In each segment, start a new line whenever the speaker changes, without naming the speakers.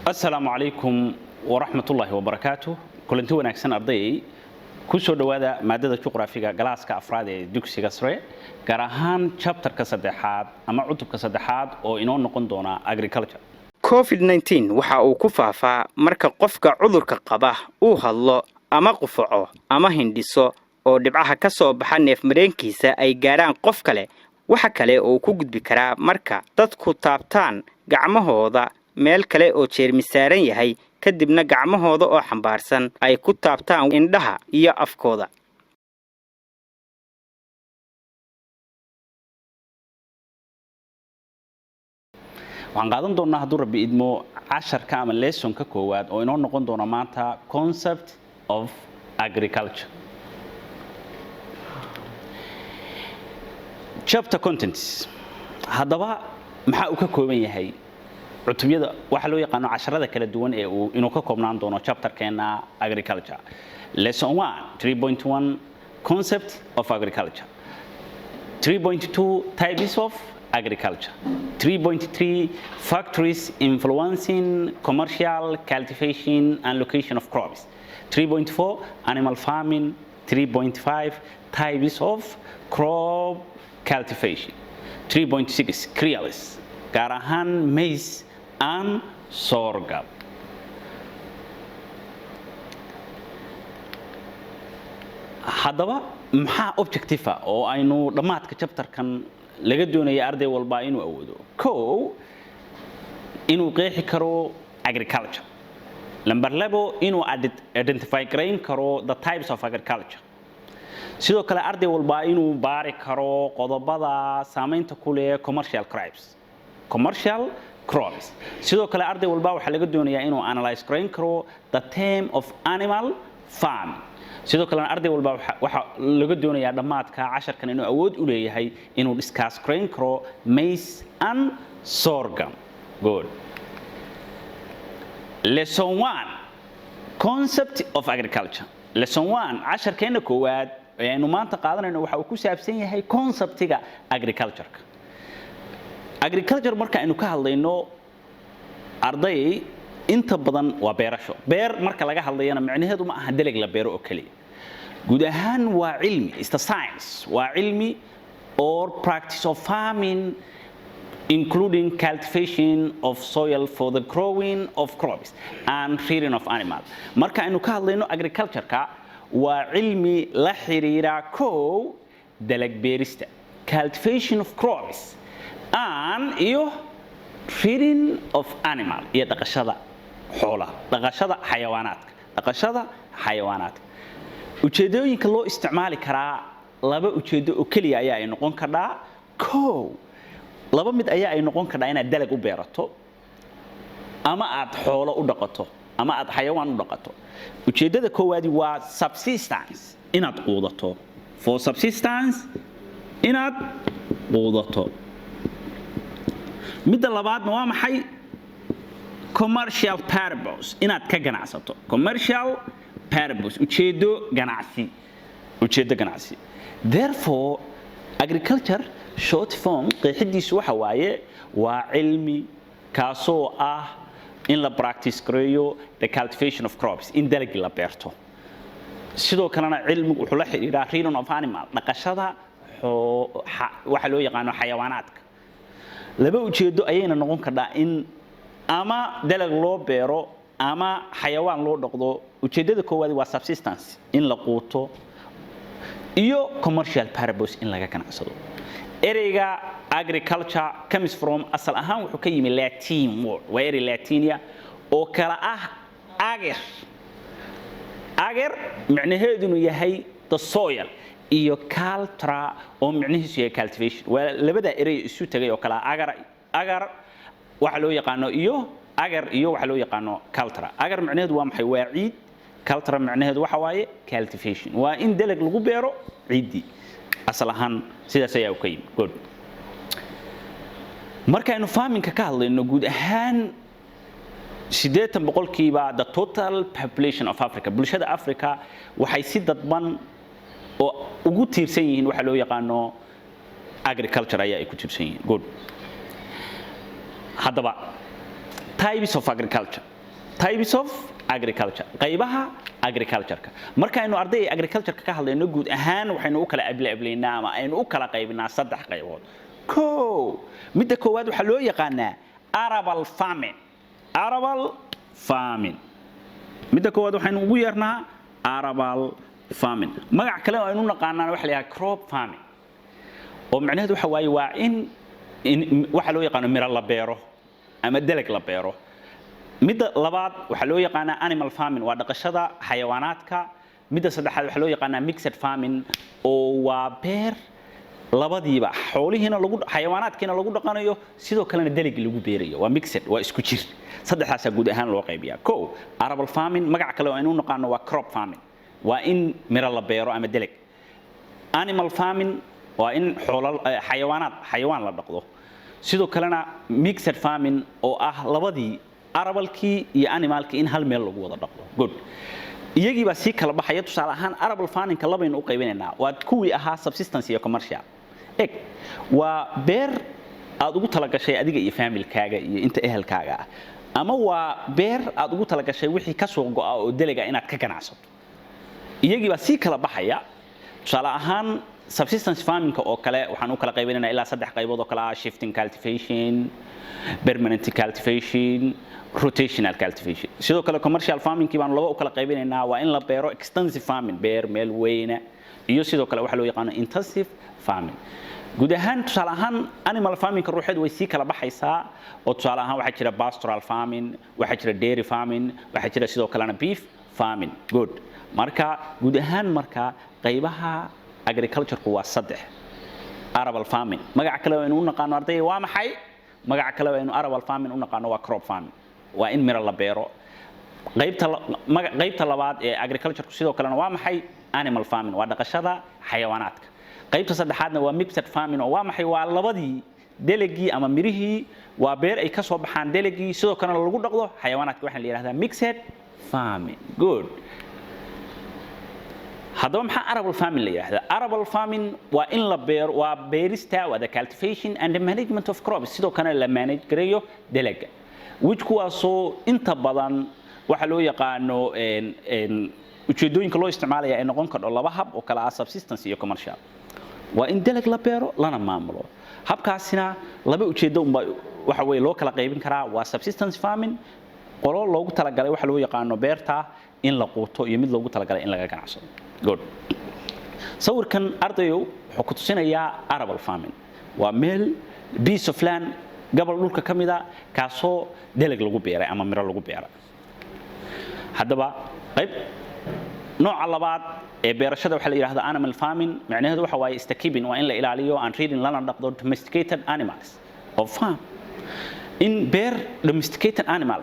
Asalaamu calaykum waraxmatullaahi wabarakaatu. Kulanti wanaagsan, ardayay. Ku soo dhowaada maadada juqraafiga, galaaska afraad ee dugsiga sare, gaar ahaan chapterka saddexaad ama cutubka saddexaad oo inoo noqon doona agriculture.
COVID-19 waxa uu ku faafaa marka qofka cudurka qaba uu hadlo ama qufaco ama hindhiso oo dhibcaha ka soo baxa neefmareenkiisa ay gaarhaan qof kale. Waxa kale oo uu ku gudbi karaa marka dadku taabtaan gacmahooda meel kale oo jeermi saaran yahay, kadibna gacmahooda oo xambaarsan ay ku taabtaan indhaha iyo afkooda.
Waxaan qaadan doonaa, hadduu Rabbi idmo, casharka ama lessonka koowaad oo inoo noqon doona maanta concept of agriculture. Chapter contents. Haddaba, maxaa uu ka kooban yahay cutubyada waxaa loo yaqaano casharada kala duwan ee uu inuu ka koobnaan doono chapterkeena agriculture? Lesson 1, 3.1, concept of agriculture; 3.2, types of agriculture; 3.3, factors influencing commercial cultivation and location of crops; 3.4, animal farming; 3.5, types of crop cultivation; 3.6, cereals, gaar ahaan maize and sorghum. Haddaba, maxaa objective oo aynu dhammaadka chapterkan laga doonaya arday walba inuu awoodo? Kow, inuu qeexi karo agriculture. Number labo, inuu identify garayn karo the types of agriculture. Sidoo kale, arday walba inuu baari karo qodobada saamaynta ku leh commercial crops. Sidoo kale, arday walba waxaa laga doonayaa inuu analyze garayn karo the term of animal farming. Sidoo kalena, arday walba waxaa laga doonayaa dhammaadka casharkan inuu awood u leeyahay inuu discuss garayn karo maize and sorghum. Good. Lesson 1, concept of agriculture. Lesson 1, casharkeena koowaad ee aynu maanta qaadanayno, waxa uu ku saabsan yahay conceptiga agriculture-ka. Agriculture marka aynu ka hadlayno, arday, inta badan waa beerasho. Beer marka laga hadlayana, micnaheedu ma aha dalag la beero oo keliya. Guud ahaan waa cilmi, is the science, waa cilmi or practice of farming, including cultivation of soil for the growing of crops and rearing of animal. Marka aynu ka hadlayno agriculture-ka, waa cilmi la xiriira, kow, dalag beerista, cultivation of crops, and iyo rearing of animal, iyo dhaqashada xoolaha, dhaqashada xayawaanaadka. Ujeedooyinka loo isticmaali karaa laba ujeedo oo keliya ayaa ay noqon kardhaa. Kow, laba mid ayaa ay noqon kardhaa: inaad dalag u beerato ama aad xoolo u dhaqato ama aad xayawaan u dhaqato. Ujeeddada koowaadi waa subsistence, inaad quudato, for subsistence, inaad quudato. Midda labaadna waa maxay? Commercial purpose, inaad ka ganacsato. Commercial purpose, ujeedo ganacsi, ujeedo ganacsi. Therefore, agriculture short form qeexidiisu waxa waaye waa cilmi kaasoo ah in la practice gareeyo the cultivation of crops, in dalagii la beerto. Sidoo kalena cilmigu wuxuu la xidhiidhaa rearing of animal, dhaqashada waxa loo yaqaano xayawaanaadka. Laba ujeedo ayayna noqon kardhaa: in ama dalag loo beero ama xayawaan loo dhaqdo. Ujeeddada koowaad waa subsistence, in la quuto, iyo commercial purpose, in laga ganacsado. Ereyga agriculture comes from, asal ahaan wuxuu ka yimi Latin word, waa erey Latinia oo kala ah ager. Ager micnaheedunu yahay the soil, iyo cultura oo micnihiisu yahay cultivation. Waa labada erey isu tagay oo kala ah agar, agar waxa loo yaqaano iyo agar, iyo waxa loo yaqaano cultura. Agar micnaheedu waa maxay? Waa ciid. Cultura micnaheedu waxa waaye cultivation, waa in dalag lagu beero ciiddii. Asal ahaan sidaas ayaa u ka yimi. Good. Markaynu farmingka ka hadlayno, guud ahaan 80% the total population of Africa, bulshada Africa, waxay si dadban oo ugu tiirsan yihiin waxa loo yaqaano agriculture ayaa ay ku tiirsan yihiin. Good. Haddaba, types of agriculture. Types of agriculture, qaybaha agriculture-ka. Markaynu, arday, agriculture-ka ka hadlayno, guud ahaan waxaynu u kala ablaablaynaa ama aynu u kala qaybinaa saddex qaybood. Ko, midda koowaad waxaa loo yaqaanaa arable farming. Arable farming, midda koowaad waxaynu ugu yeernaa arable farming. Magac kale oo aynu naqaanaan waxa la yidhaha crop farming, oo macnaheedu waxa waaye waa in waxa loo yaqaano miro la beero ama dalag la beero. Midda labaad waxaa loo yaqaanaa animal farming, waa dhaqashada xayawaanaadka. Midda saddexaad waxaa loo yaqaanaa mixed farming, oo waa beer labadiiba, xoolihiina lagu, xayawaanaadkiina lagu dhaqanayo, sidoo kalena dalagii lagu beerayo. Waa mixed, waa isku jir. Saddexdaasaa guud ahaan loo qaybiyaa. Ko, arable farming, magac kale oo aynu naqaano waa crop farming, waa in miro la beero ama dalag. Animal farming waa in xoolo, xayawaanaad, xayawaan la dhaqdo. Sidoo kalena mixed farming, oo ah labadii, arablekii iyo animalkii, in hal meel lagu wada dhaqdo. Good. Iyagii baa sii kala baxaya. Tusaale ahaan, arable farmingka labaynu u qaybinaynaa. Waa kuwii ahaa subsistence iyo commercial. Eg, waa beer aad ugu talagashay adiga iyo familkaaga iyo inta ehelkaaga ah, ama waa beer aad ugu talagashay wixii ka soo go'a oo dalaga inaad ka ganacsato. Iyagii baa sii kala baxaya. Tusaale ahaan, subsistence farmingka oo kale waxaan u kala qaybinaynaa ilaa saddex qaybood oo kale ah: shifting cultivation, permanent cultivation, rotational cultivation. Sidoo kale commercial farmingkii baanu laba u kala qaybinaynaa. Waa in la beero extensive farming, beer meel weyna, iyo sidoo kale waxaa loo yaqaano intensive farming. Guud ahaan, tusaale ahaan, animal farmingka ruuxeed way sii kala baxaysaa, oo tusaale ahaan waxaa jira pastoral farming, waxaa jira dairy farming, waxaa jira sidoo kalena beef farming. Good. Marka guud ahaan, marka qaybaha agriculture-ku waa saddex. Arable farming, magaca kale aynu u naqaano, ardayga, waa maxay? Magaca kale aynu arable farming u naqaano waa crop farming, waa in miro la beero. Qaybta qaybta labaad ee agriculture-ku sidoo kalena waa maxay? Animal farming, waa dhaqashada xayawaanaadka. Qaybta saddexaadna waa mixed farming, oo waa maxay? Waa labadii, dalagii ama mirihii, waa beer ay ka soo baxaan dalagii, sidoo kalena lagu dhaqdo xayawaanaadka. Waxaa la yidhahdaa mixed farming. Good. Haddaba maxaa arable farming la yidhahdaa? Arable farming waa in la beero, waa beerista, waa the cultivation and the management of crops, sidoo kalena la manage gareeyo dalaga, which kuwaasoo inta badan waxaa loo yaqaano ujeedooyinka loo isticmaalaya ay noqon kardho laba hab oo kala ah subsistence iyo commercial. Waa in dalag la beero lana maamulo. Habkaasina laba ujeedo unbaa waxa weeye loo kala qaybin karaa: waa subsistence farming, qolo loogu talagalay waxa loo yaqaano beerta in la quuto, iyo mid loogu talagalay in laga ganacsado. Good. Sawirkan, ardayow, wuxuu ku tusinayaa arable farming. Waa meel, piece of land, gobol dhulka ka mida, kaasoo dalag lagu beeray ama miro lagu beeray. Haddaba qayb nooca labaad ee beerashada waxaa la yidhahdaa animal farming. Macnaheedu waxa waaye is the keeping, waa in la ilaaliyo, and rearing, lana dhaqdo, domesticated animals of farm, in beer domesticated animal,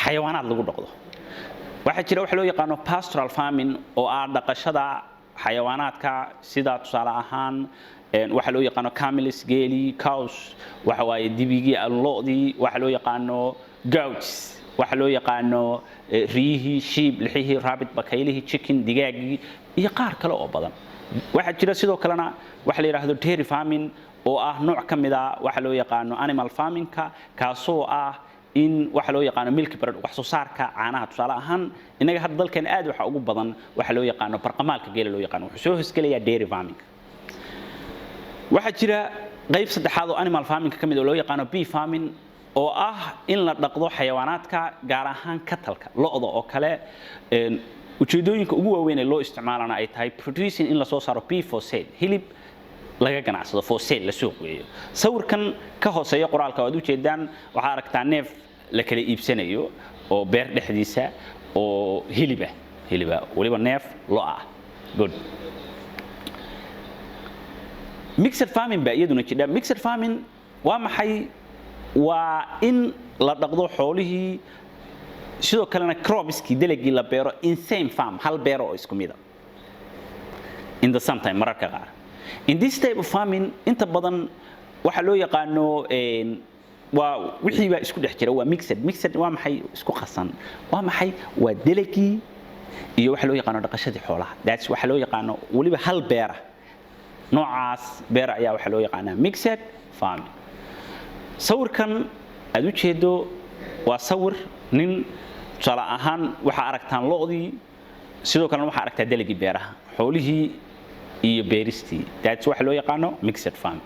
xayawaanaad lagu dhaqdo. Waxaa jira waxa loo yaqaano pastoral farming, oo ah dhaqashada xayawaanaadka, sida tusaale ahaan waxa loo yaqaano camels, geeli, cows, waxa waaye dibigii, lo'dii, waxa loo yaqaano goats, waxa loo yaqaano riyihii, sheep, lixihii, rabbit, bakaylihii, chicken, digaagii, iyo qaar kale oo badan. Waxaa jira sidoo kalena waxa la yidhaahdo dairy farming, oo ah nooc ka mid a waxa loo yaqaano animal farmingka, kaasoo ah in waxa loo yaqaano milk product, wax soo saarka caanaha. Tusaale ahaan, innaga hadda dalkan aad waxa ugu badan waxa loo yaqaano barqamaalka geela loo yaqaano, wuxuu soo hoosgelayaa dairy farming. Waxaa jira qayb saddexaad oo animal farmingka ka mid oo loo yaqaano beef farming, oo ah in la dhaqdo xayawaanaadka, gaar ahaan cattleka, lo'da oo kale. Ujeedooyinka ugu waaweyn ee loo isticmaalana ay tahay producing, in lasoo saaro beef for sale, hilib laga ganacsado, for sale, la suuq geeyo. Sawirkan ka hooseeya qoraalka waad ujeedaan, waxaa aragtaa neef la kala iibsanayo oo beer dhexdiisa oo hiliba hiliba, weliba neef lo ah. Good. Mixed farming baa iyaduna jidha. Mixed farming waa maxay? Waa in la dhaqdo xoolihii, sidoo kalena cropskii, dalagii la beero in same farm, hal beero oo isku mida, in the same time, mararka qaar. In this type of farming, inta badan waxaa loo yaqaano waa wixii baa isku dhex jira, waa mixed. Mixed waa maxay? Isku qasan. Waa maxay? Waa dalagii iyo waxa loo yaqaano dhaqashadii xoolaha. That's waxa loo yaqaano weliba hal beera. Noocaas beera ayaa waxaa loo yaqaanaa mixed farming. Sawirkan aad u jeedo waa sawir nin Tusaale ahaan, waxaa aragtaan lo'dii, sidoo kalena waxaa aragtaa dalagii beeraha, xoolihii iyo beeristii. That's waxa loo yaqaano mixed farm.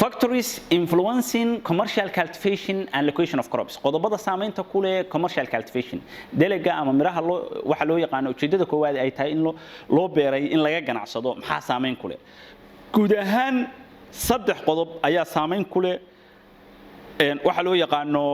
Factors influencing commercial cultivation and location of crops. Qodobada saameynta ku leh commercial cultivation, dalaga ama miraha loo waxa loo yaqaano ujeedada koowaad ay tahay in loo beeray in laga ganacsado, maxaa saameyn ku leh? Guud ahaan saddex qodob ayaa saameyn ku leh waxa loo yaqaano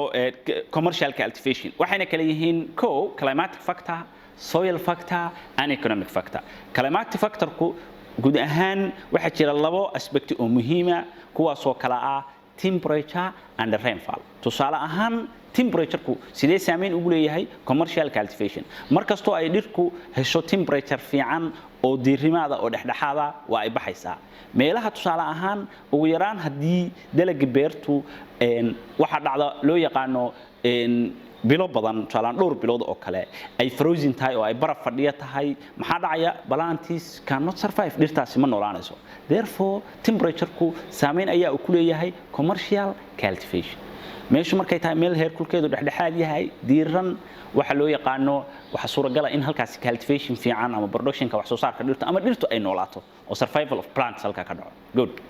commercial cultivation, waxayna kala yihiin: co climatic factor, soil factor and economic factor. Climatic factorku guud ahaan waxaa jira labo aspect oo muhiima, kuwaasoo kala ah temperature and rainfall. Tusaale ahaan, temperatureku sidee saameyn ugu leeyahay commercial cultivation? Markastoo ay dhirku hesho temperature fiican oo diirimaada oo dhexdhexaada, waa ay baxaysaa. Meelaha, tusaale ahaan, ugu yaraan haddii dalaga beertu waxaa dhacda loo yaqaano bilo badan, tusaalaan dhowr bilood oo kale, ay frozen tahay oo ay baraf fadhiya tahay, maxaa dhacaya? Plants cannot survive, dhirtaasi ma noolaanayso. Therefore, temperatureku saameyn ayaa uu ku leeyahay commercial cultivation. Meeshu markay tahay meel heerkulkeedu dhexdhexaad yahay, diiran, waxa loo yaqaano waxa suuragala in halkaasi cultivation fiican ama productionka, wax soo saarka dhirtu ama dhirtu ay noolaato oo survival of plants halkaa ka dhaco. Good.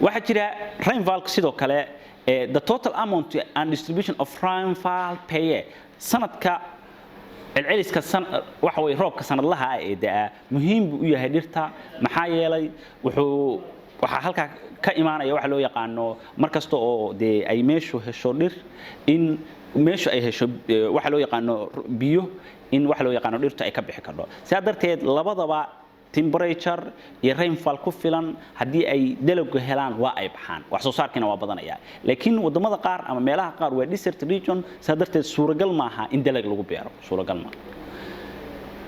Waxaa jira rainfall sidoo kale. The total amount and distribution of rainfall per year, sanadka celceliska waxa way roobka sanadlaha ah ee da'a, muhiim buu u yahay dhirta. Maxaa yeelay, waxaa halkaa ka imaanaya waxa loo yaqaano mar kasta oo dee ay meeshu hesho dhir, in meeshu ay hesho waxa loo yaqaano biyo, in waxa loo yaqaano dhirtu ay ka bixi kardho. Sidaa darteed, labadaba, temperature iyo rainfall ku filan, haddii ay dalaggu helaan, waa ay baxaan, wax soo saarkiina waa badanaya. Laakiin wadamada qaar ama meelaha qaar waa desert region, sidaa darteed suuragal maaha in dalag lagu beero, suuragal maaha.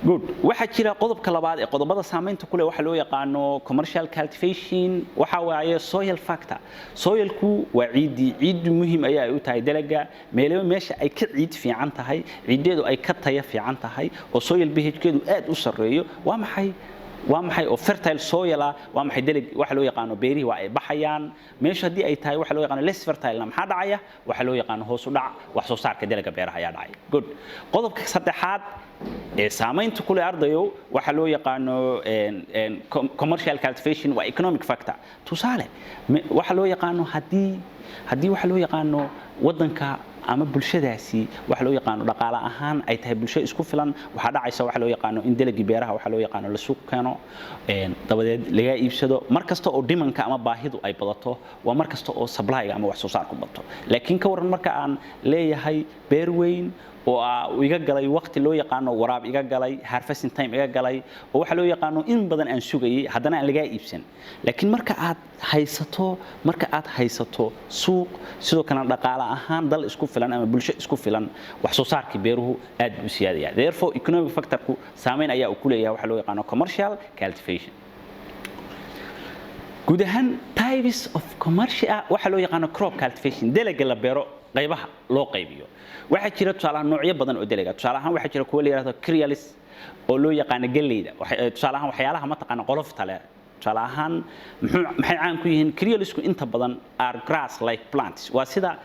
Good. Waxaa jira qodobka labaad ee qodobada saameynta ku leh waxa loo yaqaano commercial cultivation, waxa waaye soil factor. Soilku waa ciiddii. Ciiddu muhiim ayaa ay u tahay dalaga. Meelaba meesha ay ka ciid fiican tahay, ciiddeedu ay ka tayo fiican tahay oo soil pH-keedu aad u sarreeyo, waa maxay oo fertile soil ah, waa maxay, dalag waxa loo yaqaano beerihii waa ay baxayaan. Meesha haddii ay tahay waxa loo yaqaano less fertile, maxaa dhacaya? Waxa loo yaqaano hoos u dhac wax soo saarka dalaga beeraha ayaa dhacaya. Good. Qodobka saddexaad ee saamaynta ku leh, ardayow, waxa loo yaqaano commercial cultivation waa economic factor. Tusaale, waxa loo yaqaano haddii waxa loo yaqaano waddanka ama bulshadaasi waxa loo yaqaano dhaqaale ahaan ay tahay bulsho isku filan, waxaa dhacaysa waxa loo yaqaano in dalagii beeraha waxa loo yaqaano la suuq keeno, dabadeed laga iibsado. Mar kasta oo demandka ama baahidu ay badato, waa mar kasta oo supplyga ama wax soo saarku bato. Laakiin ka waran marka aan leeyahay beer weyn oo iga galay waqti loo yaqaano waraab iga galay, harvesting time iga galay, oo waxa loo yaqaano in badan aan sugayay, haddana aan lagaa iibsan? Laakiin marka aad haysato suuq, sidoo kalena dhaqaale ahaan dal isku filan ama bulsho isku filan, wax soo saarkii beeruhu aad buu u siyaadaya. Therefore, economic factorku saameyn ayaa uu ku leeyahay waxa loo yaqaano commercial cultivation. Guud ahaan, types of commercial waxa loo yaqaano crop cultivation, dalaga la beero qaybaha loo qaybiyo, waxaa jira tusaale ahaan noocyo badan oo dalaga. Tusaale ahaan, waxaa jira kuwa la yidhahdo cereals oo loo yaqaano galleyda, tusaale ahaan waxyaalaha mataqaana qolofta leh. Tusaale ahaan, maxay caan ku yihiin cerealsku? Inta badan are grass like plants, waa sida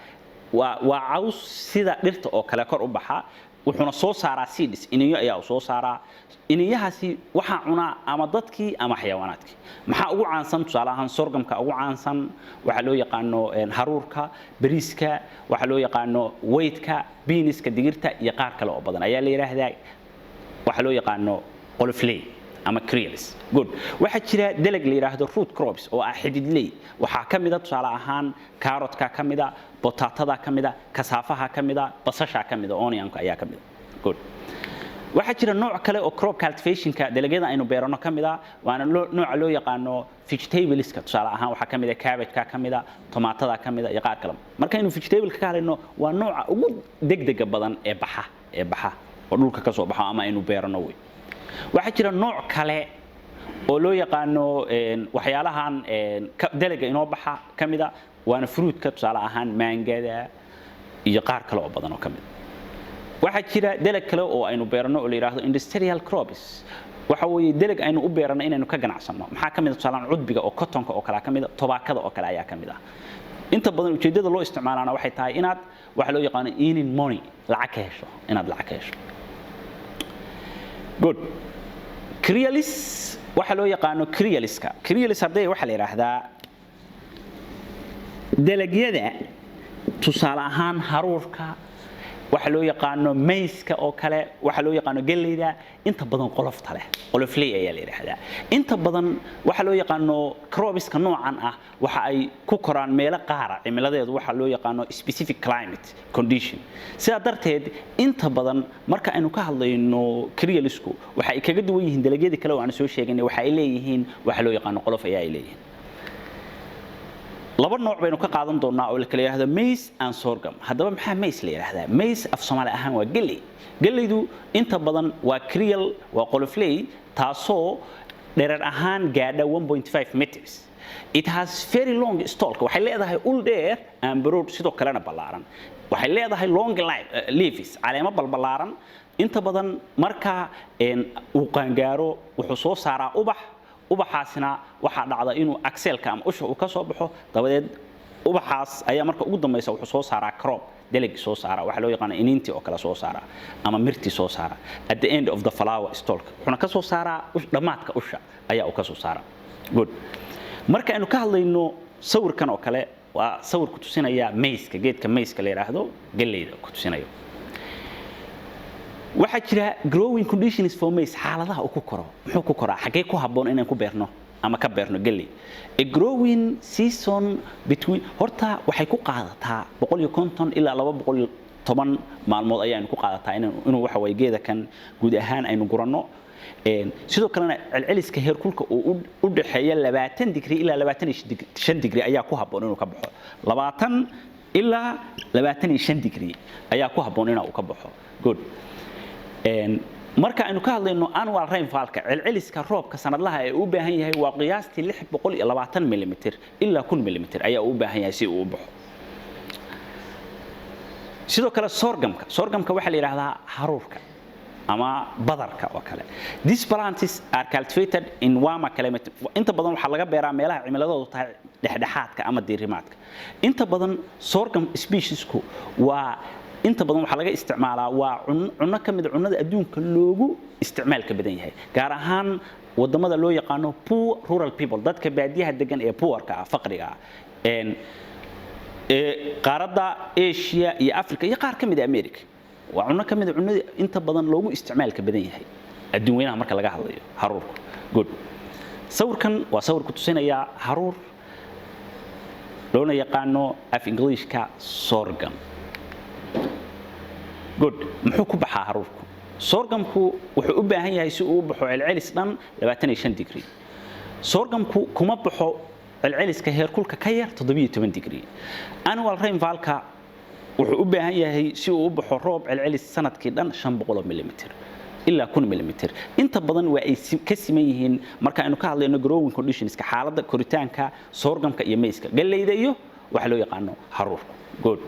waa caws sida dhirta oo kale kor u baxa, wuxuuna soo saaraa seeds, iniyo ayaa uu soo saaraa. Iniyahaasi waxaa cunaa ama dadkii ama xayawaanaadkii. Maxaa ugu caansan? Tusaale ahaan, sorghumka ugu caansan, waxaa loo yaqaano haruurka, bariiska, waxaa loo yaqaano wheatka, beanska, digirta iyo qaar kale oo badan ayaa la yidhaahdaa waxaa loo yaqaano qolofley ama cereals. Good. Waxaa jira dalag la yidhaahdo root crops oo ah xididley. Waxaa ka mida, tusaale ahaan, carrotka ka mida, potatoda ka mida, cassavaha ka mida, basasha ka mida, onionka ayaa ka mida. Good. Waxaa jira nooc kale oo crop cultivationka, dalagyada aynu beerano ka mid a, waana nooca loo yaqaano vegetableska. Tusaale ahaan, waxaa ka mid a cabbageka ka mid a, tomaatada ka mid a iyo qaar kale. Markaynu vegetableka ka hadlayno, waa nooca ugu degdega badan ee baxa oo dhulka ka soo baxo ama aynu beerano wey. Waxaa jira nooc kale oo loo yaqaano waxyaalahan dalaga inoo baxa ka mid a, waana fruitka, tusaale ahaan maangada iyo qaar kale oo badan oo ka mid a. Waxaa jira dalag kale oo aynu beerano oo la yidhaahdo industrial crops, waxa weeye dalag aynu u beerano inaynu ka ganacsano. Maxaa ka mid ah? Tusaale ahaan, cudbiga oo cottonka oo kale ka mid ah, tobaakada oo kale ayaa ka mid ah. Inta badan ujeedada loo isticmaalaana waxay tahay inaad waxa loo yaqaano earning money, lacag ka hesho, inaad lacag ka hesho. Good. Cereals, waxa loo yaqaano cerealska. Cereals arday waxaa la yidhaahdaa dalagyada, tusaale ahaan haruurka, waxa loo yaqaano maize-ka oo kale, waxa loo yaqaano galleyda inta badan qolofta leh, qolofley ayaa la yidhaahdaa. Inta badan waxa loo yaqaano cropska noocan ah waxa ay ku koraan meelo qaara cimiladeedu waxa loo yaqaano specific climate condition. Sidaa darteed inta badan marka aynu ka hadlayno cerealsku, waxa ay kaga duwan yihiin dalagyadii kale oo aan soo sheeganay, waxa ay leeyihiin waxa loo yaqaano qolof ayaa ay leeyihiin. Laba nooc baynu ka qaadan doonaa oo la kala yidhaahdo maize and sorghum. Haddaba maxaa maize la yidhaahdaa? Maize af Soomaali ahaan waa galley. Galleydu inta badan waa cereal, waa qolofley, taasoo dherer ahaan gaadha 1.5 meters. It has very long stalk, waxay leedahay ul dheer, and broad, sidoo kalena ballaaran. Waxay leedahay long leaves, caleemo balballaaran. Inta badan marka uu qaangaaro wuxuu soo saaraa ubax. Ubaxaasina waxaa dhacda inuu axillka ama usha uu ka soo baxo. Dabadeed ubaxaas ayaa marka ugu dambaysa wuxuu soo saaraa crop, dalagii soo saara, waxaa loo yaqaana iniintii oo kale soo saara ama mirtii soo saara at the end of the flower stalk. Wuxuuna ka soo saaraa dhammaadka usha ayaa uu ka soo saaraa. Good. Marka aynu ka hadlayno sawirkan oo kale, waa sawir ku tusinaya maize-ka, geedka maize-ka la yidhaahdo, galleyda ku tusinayo. Waxaa jira growing conditions for maize, xaaladaha uu ku koro. Muxuu ku koraa? Xaggee ku habboon inaan ku beerno ama ka beerno galley? A growing season between, horta waxay ku qaadataa 150 ilaa 210 maalmood ayaanu ku qaadataa inuu waxa waye geeda kan guud ahaan aynu guranno. Sidoo kalena celceliska heerkulka uu u dhaxeeya 20 digrii ilaa 25 digrii ayaa ku habboon inuu ka baxo. 20 ilaa 25 digrii ayaa ku habboon inuu ka baxo. Good. Marka aynu ka hadlayno annual rainfallka, celceliska roobka sanadlaha ee uu u baahan yahay waa qiyaastii 620 millimeter ilaa 1000 millimeter ayaa uu u baahan yahay si uu u baxo. Sidoo kale sorghumka. Sorghumka waxaa la yidhaahdaa haruurka ama badarka oo kale. These plants are cultivated in warmer climate. Inta badan waxaa laga beeraa meelaha cimiladoodu tahay dhexdhexaadka ama diirimaadka. Inta badan sorghum speciesku waa inta badan waxaa laga isticmaalaa, waa cunno ka mid cunnada adduunka loogu isticmaalka badan yahay, gaar ahaan wadamada loo yaqaano poor rural people, dadka baadiyaha degan ee poorka ah, faqriga ah, ee qaaradda Asia iyo Africa iyo qaar ka mid ah America. Waa cunno ka mid a cunnada inta badan loogu isticmaalka badan yahay adduun weynaha marka laga hadlayo haruurka. Good. Sawirkan waa sawir ku tusinaya haruur loona yaqaano af Englishka sorghum. Good. Muxuu ku baxaa haruurku? Sorghumku wuxuu u baahan yahay si uu u baxo celcelis dhan 25 degree. Sorghumku kuma baxo celceliska heerkulka ka yar 17 degree. Annual rainfallka wuxuu u baahan yahay si uu u baxo roob celcelis sanadkii dhan 500 millimeter ilaa 1000 millimeter. Inta badan waa ay ka siman yihiin marka aynu ka hadlayno growing conditionska, xaaladda koritaanka sorghumka iyo maize-ka, galleyda iyo waxa loo yaqaano haruurka. Good.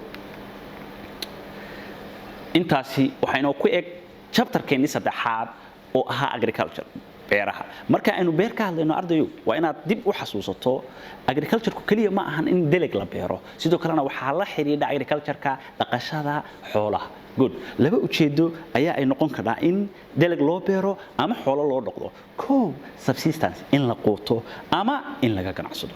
Intaasi waxaa inoo ku eg chapterkeennii saddexaad oo ahaa agriculture, beeraha. Marka aynu beer ka hadlayno, ardayo, waa inaad dib u xasuusato agricultureku keliya ma ahan in deleg la beero. Sidoo kalena waxaa la xidhiidha agricultureka dhaqashada xoolaha. Good. Laba ujeedo ayaa ay noqon kartaa in deleg loo beero ama xoolo loo dhaqdo. Kow, subsistence, in la quuto ama in laga ganacsado.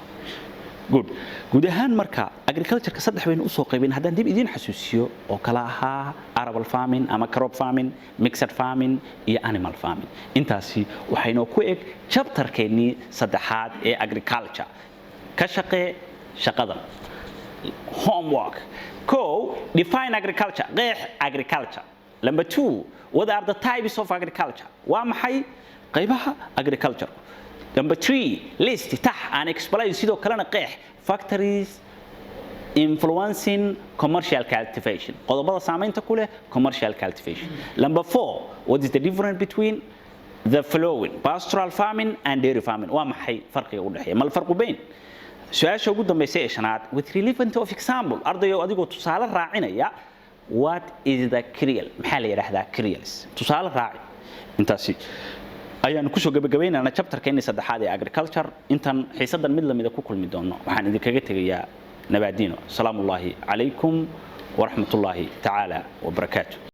Good. Guud ahaan marka agricultureka saddex baynu usoo qaybin haddaan dib idiin xasuusiyo, oo kala ahaa arable farming ama crop farming, mixed farming iyo animal farming. Intaasi waxaynoo ku eg chapterkeennii saddexaad ee agriculture. Ka shaqee shaqadan, homework. Kow, define agriculture, qeex agriculture. Number two, what are the types of agriculture? Waa maxay qaybaha agriculture? Number three, list, tax, and explain, sidoo kalena qeex, factors influencing commercial cultivation, qodobada saamaynta ku leh commercial cultivation. Number four, what is the difference between the following: pastoral farming and dairy farming? Waa maxay farqiga u dhexeeya? ما الفرق بين? Su-aasha ugu dambaysa ee shanaad, with relevant of example, ardayo, adigoo tusaale raacinaya, what is the cereal? Maxaa la yidhaahdaa cereals? Tusaale raaci. Intaasi ayaanu kusoo gabagabaynaynaa chapterkeennii saddexaad ee agriculture. Intan xiisadan mid lamida ku kulmi doono, waxaan idinkaga tegayaa. Nabaadiino. Asalaamu ullaahi calaykum waraxmatullaahi tacaala wabarakaatu.